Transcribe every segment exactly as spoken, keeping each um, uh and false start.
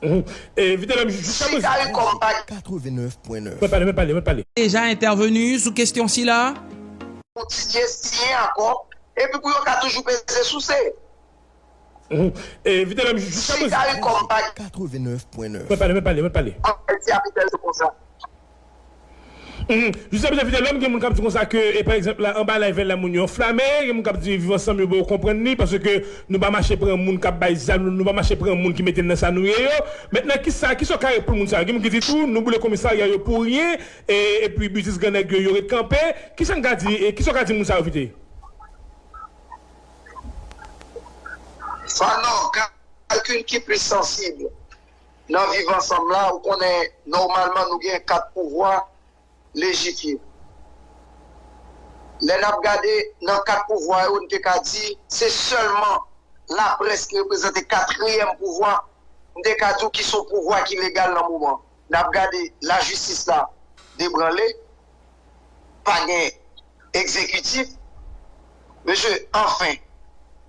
Mhm. E, Vitelòm, jiska prezan. Si CARICOM pa katrevennnèf pwen nèf. Mwen pale, mwen pale, mwen pale. Deja entèveni sou kesyon sila. Kontinye siyen akò, epi pou yo ka toujou peze souse. Mhm. E, Vitelòm, jiska prezan. Si CARICOM pa katrevennnèf pwen nèf. Mwen pale, mwen pale, mwen pale. An Ayiti ap peze konsa. Mhm. Jiska prezan, Vitelòm, gen moun k ap di konsa ke, e, pa egzanp, la, anba live la, moun yo anflame, gen moun k ap di Viv Ansanm, yo, bon, yo konprann li, paske nou pa mache pran moun k ap bay zam, nou, nou pa mache pran moun ki mete n nan sa nou ye yo. Mentnan, kisa, kisa w ka reponn moun sa yo? Gen moun ki di tou, nou boule komisarya yo pou ryen, e, epi biznis gran nèg yo, yo ret kanpe. Kisa n ka di, e, kisa w ka di moun sa yo, Vite? Fanò, kalkil ki plis sansib. Nan Viv Ansanm la, ou konnen, nòmalman, nou gen kat pouvwa lejifye. Lè n ap gade nan kat pouvwa yo, n te ka di se sèlman laprès ki reprezante katriyèm pouvwa, n te ka di w ki se yon pouvwa ki legal nan moman. N ap gade lajistis la debranle, pa gen egzekitif. Mesye, anfen,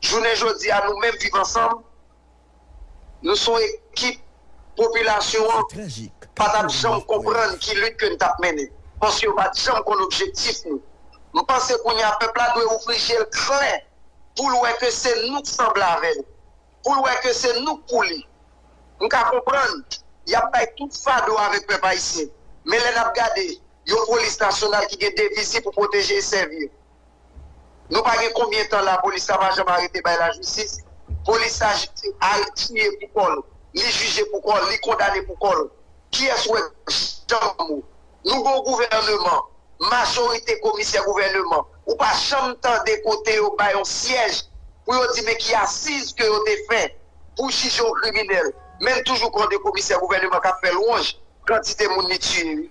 jounen jodi a, nou menm Viv Ansanm, nou se yon ekip popilasyon an pa t ap janm konprann ki lit ke n t ap mennen, paske yo pa t janm konn objektif nou. M panse kounye a pèp la dwe ouvri je l klè pou l wè ke se nou k sanble avè l, pou l wè ke se nou k pou li. M ka konprann y ap bay tout fado avèk pèp ayisyen, men lè n ap gade yon polis nasyonal ki gen deviz li pou pwoteje e sèvi. Nou pa gen konbyen tan lapolis la pa janm arete bay lajistis. Polis la tiye pou kò l, li jije pou kò l, li kondane pou kò l. Kiyès wè janm ou? Nou gen yon gouvèneman, majorite komisè gouvèneman, ou pa janm tande kote yo bay yon syèj pou yo di men ki asiz ke yo te fè pou jije yon kriminèl. Men n toujou konn de komisè gouvèneman k ap fè lwanj kantite moun li tiye, wi.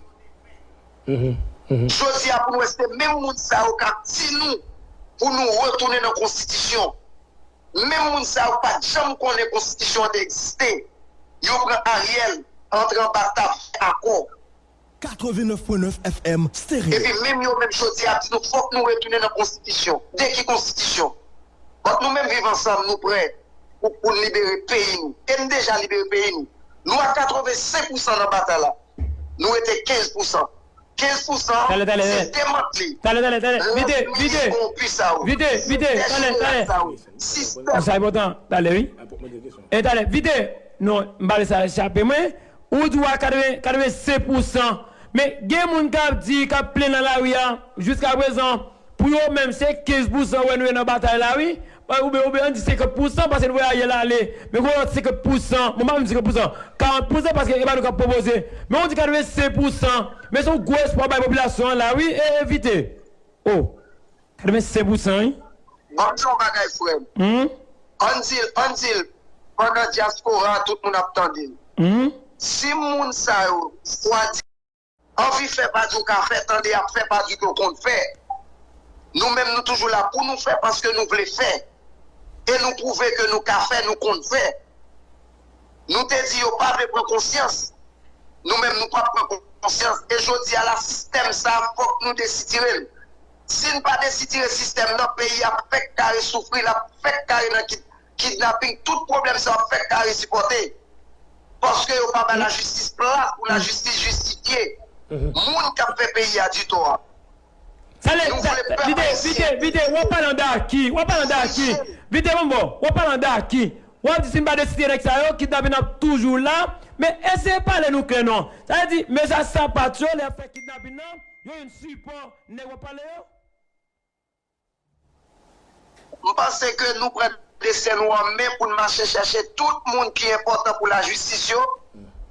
Jodi a, pou n wè se menm moun sa yo k ap di nou pou nou retounen nan konstitisyon. Menm moun sa yo pa t janm konnen konstitisyon an te egziste. Yo pran Ariel, antre anba tab, fè akò. Katrevennnèf pwen nèf F M Stereo. Epi menm yo menm jodi a ap di nou fòk nou retounen nan konstitisyon. De ki konstitisyon? Donk nou menm Viv Ansanm, nou prè pou, pou n libere peyi nou. E n deja libere peyi nou. Nou a katrevensenk pousan nan batay la. Nou rete kenz pousan. Kenz pousan, se demantle. Talè, talè, talè. Vite, vite. Vite, vite, talè. Sa enpòtan, talè, wi. E talè, vite. Non, m pa vle sa chape mwen. Ou di w a katreven, katrevensenk pousan. Men gen moun k ap di, k ap plenn nan lari a, jiska prezan, pou yo menm, se kenz pousan wè nou ye nan batay la, wi. Oubyen, oubyen, ann di senkant pousan, paske n voye Ariel ale. Men gen yon lòt senkant pousan, bon, m pa menm senkant pousan, karant pousan, paske e pa nou k ap pwopoze. Men ou di katrevensenk pousan, men se yon gwo espwa bay popilasyon an la, wi, e evite. O, katrevensenk pousan, wi. Ban m di w yon bagay, frè m. Ann di l, ann di l, pandan dyaspora, tout moun ap tande l. Si moun sa yo, swadizan, anvi fè pa di w ka fè, tande y ap fè pa di w ke w konn fè. Nou menm, nou toujou la pou nou fè, paske nou vle fè. E nou pwouve ke nou ka fè, nou konn fè. Nou te di yo pa vle pran konsyans. Nou menm, nou p ap pran konsyans. E jodi a la, sistèm sa a, fòk nou desitire l. Si n pa desitire sistèm nan, peyi a fèk kare soufri, l ap fèk kare nan kid-, kidnaping, tout pwoblèm sa yo ap fèk kare sipòte. Paske yo pa bay lajistis plas pou lajistis jistifye moun k ap fè peyi a ditò a. Talè, vite, vite, vite, w ap pale anba ki? W ap pale anba ki? Vite, bon, bon, w ap pale anba ki? W ap di si n pa desitire nèg sa yo, kidnaping nan ap toujou la. Men eseye pale nou klè non. Sa vle di, mesye sapat yo, lè y ap fè kidnaping nan, yo jwenn sipò nèg w ap pale yo? M panse ke nou pran desten nou an men pou n mache chèche tout moun ki enpòtan pou lajistis yo.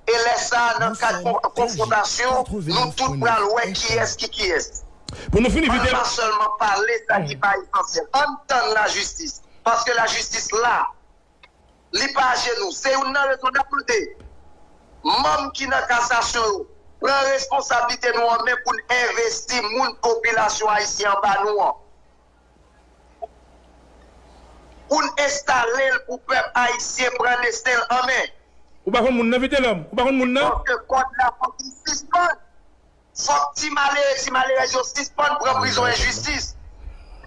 E lè sa a, nan kad kon-, konfwontasyon, nou tout pral wè kiyès ki kiyès. Pou nou fini vite. Ann pa sèlman pale sa ki pa esansyèl. Ann tann lajistis. Paske lajistis la. Li pa ajenou. Se youn nan rezon n ap mande manm ki nan kasasyon yo pran responsablite nou an men pou n envesti moun popilasyon ayisyen anba nou an. Pou n enstale l pou pèp ayisyen pran desten l an men. Ou pa konn moun nan, Vitelòm? Ou pa konn moun nan? Paske kòd la fòk li sispann. Fòk ti malere, ti malerèz yo sispann pran prizon enjistis.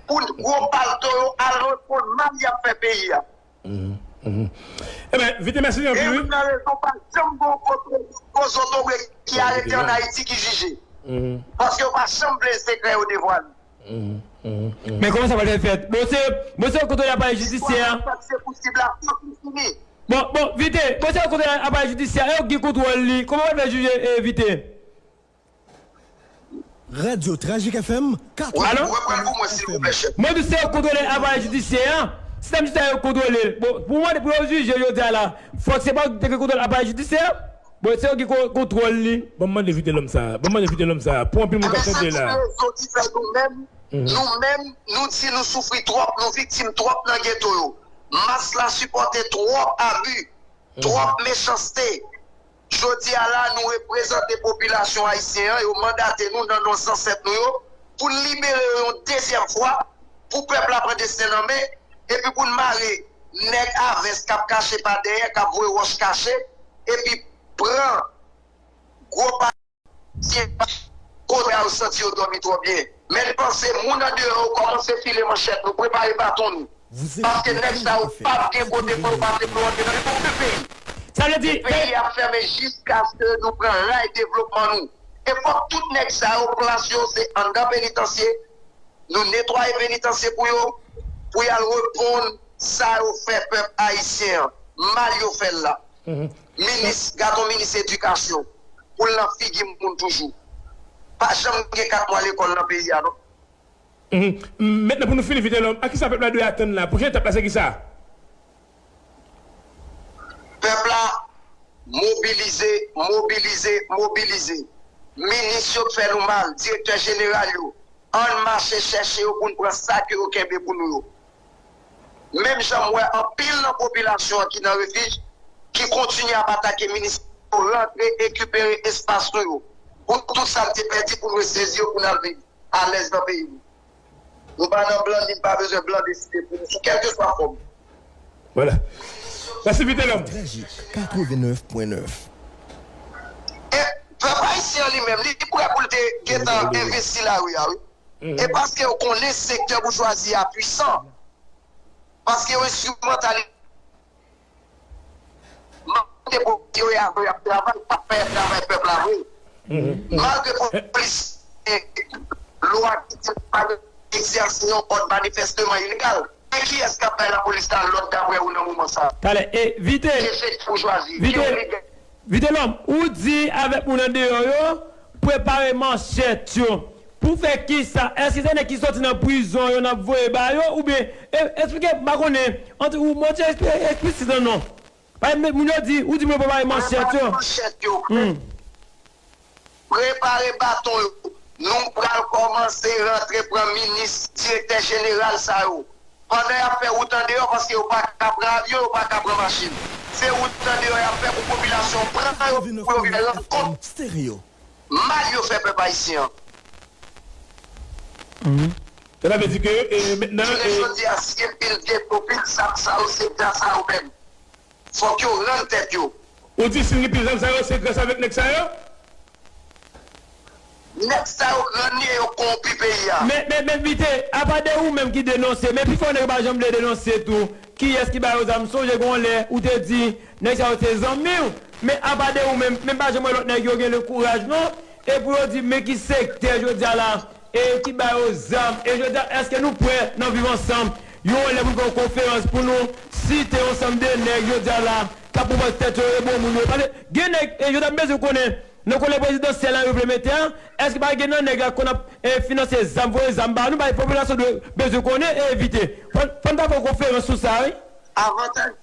Pou gwo palto yo al reponn mal y ap fè peyi a. Mhm, mhm. Ebyen, Vite, mèsi anpil, wi. Gen youn nan rezon pa janm gen yon gwo, gwo zotobre ki arete ann Ayiti ki jije. Paske yo pa janm vle sekrè yo devwale. Men kòman sa pral fèt? Bon, se, bon, se yo kontwole aparèy jidisyè a. Bon, bon, Vite, bon, se yo kontwole aparèy jidisyè a, e yo ki gen kontwòl li. Kòman yo pral fè jije, e, Vite? Radyo Trajik F M, katreven. Alo? Mwen di se yo kontwole aparèy jidisyè a. Sistèm jidisyè a yo kontwole l. Bon, pou mande pou yo jije jodi a la, fòk se pa yo ki te gen kontwòl aparèy jidisyè a. Bon, se yo ki kon- kontwòl li. Ban m mande Vitelòm sa. Ban m mande Vitelòm sa. Pou anpil moun k ap tande la. Ebyen, se tout rezon ki fè nou menm, nou menm, nou di nou soufri twòp, nou viktim twòp nan geto yo. Mas la sipòte twòp abi, twòp mechanste. Jodi a la, nou reprezante popilasyon ayisyen an, yo mandate nou nan non zansèt nou yo, pou n libere yo yon dezyèm fwa, pou pèp la pran desten nan men, epi pou n mare nèg a vès k ap kache pa dèyè, k ap voye wòch kache, epi pran gwo pa- Kote a yo santi yo dòmi twò byen. Men n panse moun andeyò yo kòmanse file manchèt nou, prepare baton nou. Paske nèg sa yo p ap gen kote pou yo pase pou yo antre nan nenpòt peyi. Sa vle di, peyi a fèmen jiskaske nou pran ray devlopman nou. E fòk tout nèg sa yo, plas yo se anndan penitansye. Nou netwaye penitansye pou yo, pou y al reponn sa yo fè pèp ayisyen an. Mal yo fè l la. Minis, gadon minis edikasyon, pou l nan figi moun toujou. Pa janm gen kat mwa lekòl nan peyi a, non. Mentnan, pou nou fini, Vitelòm, a kisa pèp la dwe atann la? Pwochen etap la, se kisa? Pèp la, mobilize, mobilize, mobilize. Minis yo k fè nou mal, direktè jeneral yo, ann mache chèche yo pou n pran sa ke yo kenbe pou nou yo. Menm jan m wè anpil nan popilasyon an ki nan refij, ki kontinye ap atake minis yo, rantre, rekipere espas nou yo. Pou tout sa n te pèdi, pou n resezi yo, pou n al viv alèz nan peyi nou. Nou pa nan blan, ni n pa bezwen blan deside pou nou, sou kèlkeswa fòm. Vwala. Mèsi, Vitelòm. Trajik, katrevennnèf pwen nèf. E pèp ayisyen an li menm, li prè pou l te gentan envesti lari a, wi. E paske yo konnen sektè boujwazi a pwisan. Paske yo enstrimantal. Malgre polisye yo y ap travay, pa fè travay pèp la vre. Malgre polis, lwa ki di pa egzèse yon òd manifèsteman ilegal. Men kiyès k ap bay lapolis la lòd daprè ou nan moman sa a? Talè, e, Vite, efektif boujwazi, ki Vite, oligak. Vitelòm, ou di avèk moun andeyò yo, prepare manchèt yo. Pou fè kisa? Èske se nèg ki sòti nan prizon yo n ap voye ba yo? Oubyen, e, eksplike, m pa konnen, antre ou, mwen te eksplisit nan non. Pa, moun yo di, ou di moun yo prepare manchèt yo. Prepare manchèt yo. Prepare baton yo. Nou pral kòmanse rantre pran minis, direktè jeneral sa yo. Pandan y ap fè wout andeyò, paske yo pa ka pran avyon, yo pa ka pran machin. Se wout andeyò y ap fè pou popilasyon pran yo, pou yo vin rann kont mal yo fè pèp ayisyen an. Sa vle di ke, e, mentnan, jounen jodi a, si gen pil geto, pil zam sa yo, se gra sa yo menm. Fòk yo rann tèt yo. Ou di si n gen pil zam sa yo, se gras avèk nèg sa yo? Nèg sa yo grann ye, yo kowonpi peyi a. Men, men, men Vite, apa de ou menm ki denonse, men pifò nèg yo pa janm vle denonse tou. Kiyès ki ba yo zam? Sonje gen yon lè ou te di nèg sa yo se zanmi w. Men apa de ou menm, men pa janm wè lòt nèg yo gen le kouraj non. E pou yo di men ki sektè jodi a la, e ki ba yo zam. E jodi a, èske nou prè nan viv ansanm? Yon lè pou n fè yon konferans pou nou site yon ansanm de nèg jodi a la k ap pran tèt yo e bon moun yo. Paske gen nèg, e jodi a m bezwen konnen, nan kolè prezidansyèl la yo vle mete a, èske pa gen nan nèg la konn ap, e, finanse zam, voye zam ba nou, bay popilasyon dwe bezwen konnen e evite. Fò n, fò n ta fè yon konferans sou sa, wi. Avantaj,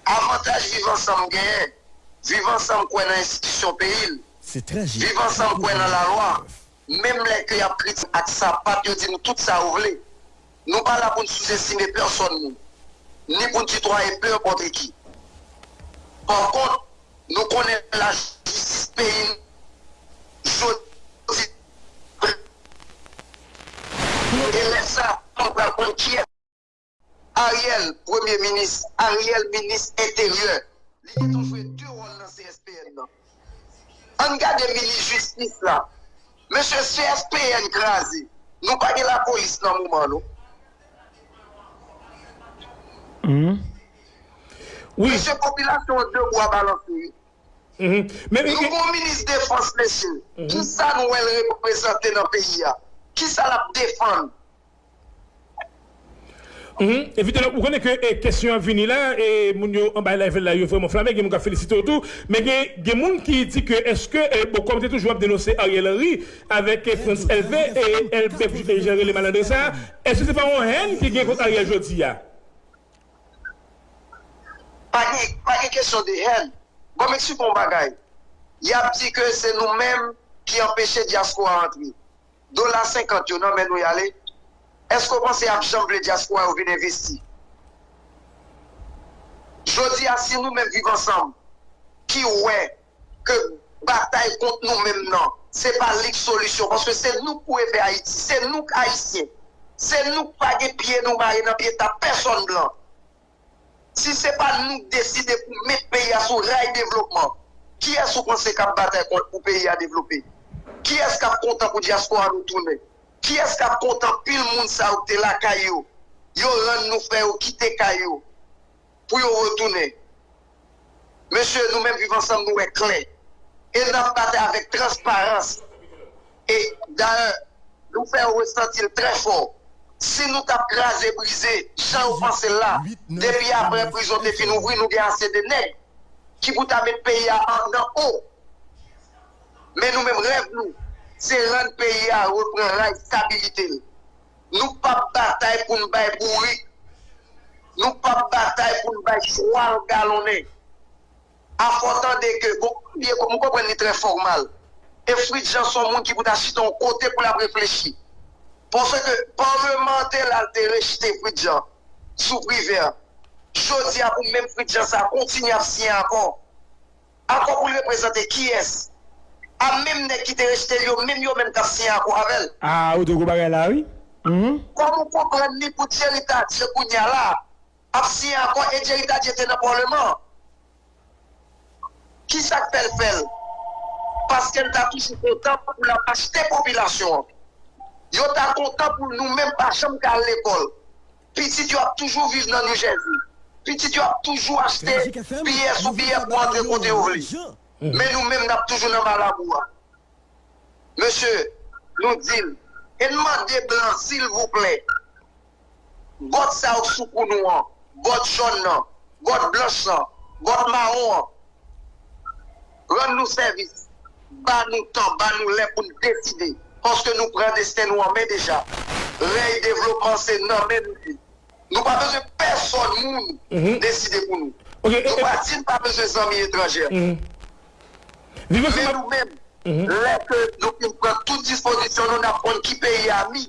avantaj viv ansanm genyen, viv ansanm kwè nan enstitisyon peyi l. Viv ansanm kwè nan lalwa. Menm lè ke y ap kritike ak sapat, yo di nou tout sa yo vle. Nou pa la pou n souzestime pèsòn moun, ni pou n titwaye pe enpòt ki. Pa kont, nou konnen lajistis peyi n jodi. E lè sa, nou pral konn kiyès. Ariel, premye minis, Ariel, minis enteryè. Li gentan jwe de wòl nan C S P N nan. Ann gade minis jistis la. Mesye, C S P N kraze. Nou pa gen lapolis nan moman, non. Mesye, popilasyon an debou a balanse, wi. Nou gen yon minis defans, mesye. Kisa nou wè l reprezante nan peyi a? Kisa l ap defann? Mhm. Evite, ou konnen ke e, kesyon an vini la, e moun yo anba live la, yo vrèman flamen, gen moun k ap felisite w tou, men gen, gen moun ki di ke èske, e, bon, kòm te toujou ap denonse Ariel Henry avèk e, Frantz Elvè, e, Elbè, jan rele malandren sa, èske se pa yon hèn ki gen kont Ariel jodi a? Pa gen, pa gen kesyon de hèn. Bon, m eksplike yon bagay. Y ap di ke se nou menm ki anpeche dyaspora antre. Dola senkant yo nan men nou y ale. Èske w panse y ap janm vle dyaspora yo vin envesti? Jodi a, si nou menm Viv Ansanm ki wè ke batay kont nou menm nan, se pa li k solisyon, paske se nou k pou refè Ayiti, se nou k Ayisyen, se nou k pa gen pye nou mare nan pye ta pèsòn blan. Si se pa nou k deside pou met peyi a sou ray devlopman, kiyès ou panse k ap batay kont pou peyi a devlope? Kiyès k ap kontan pou dyaspora nou tounen? Kiyès k ap kontan pil moun sa yo k te lakay yo, yo rann nou fè yo kite kay yo pou yo retounen? Mesye, nou menm Viv Ansanm, nou wè klè. E n ap batay avèk transparans. E dayè, nou fè yo resanti l trè fò. Si nou t ap kraze brize, jan yo panse l la, depi apre prizon te fin ouvri, nou gen ase de nèg ki pou ta met peyi a an, nan o. Men nou menm, rèv nou, se rann peyi a repran ray stabilite l. Nou p ap batay pou n bay bourik. Nou p ap batay pou n bay chwal galonnen. Afò tande ke, bon, m konprann li trè fòmal. E Fritz Jean se yon moun ki pou ta chita yon kote pou l ap reflechi. Paske paleman an te la, l te rejte Fritz Jean sou Privè. Jodi a, pou menm Fritz Jean sa kontinye ap siyen akò. Akò pou l reprezante kiyès? A menm nèg ki te rejte l yo, menm yo menm k ap siyen akò avè l. Ah, ou te gwo bagay la, wi. Mhm. Kòman w konprann li pou Jerry Tardieu kounye a la ap siyen akò e Jerry Tardieu te nan paleman? Kisa k fè l fè l? Paske l ta toujou kontan pou l ap achte popilasyon an. Yo ta kontan pou nou menm pa janm ka al lekòl. Pitit yo ap toujou viv nan New Jersey. Pitit yo ap toujou achte biyè sou biyè pou antre kote yo vle. Men nou menm, n ap toujou nan malabou a. Mesye, nou di l, e n mande blan, silvouplè, bòt sa yo k sou kou nou an, bòt jòn nan, bòt blanch lan, bòt mawon an, rann nou sèvis, ba nou tan, ba nou lè pou n deside, paske nou pran desten nou an men deja. Rèy devlopman se nan men nou li. Nou pa bezwen pèsòn moun deside pou nou. Nou pa di n pa bezwen zanmi etranjè. Men nou menm, lè ke nou fin pran tout dispozisyon nou, n ap konn ki peyi a mi.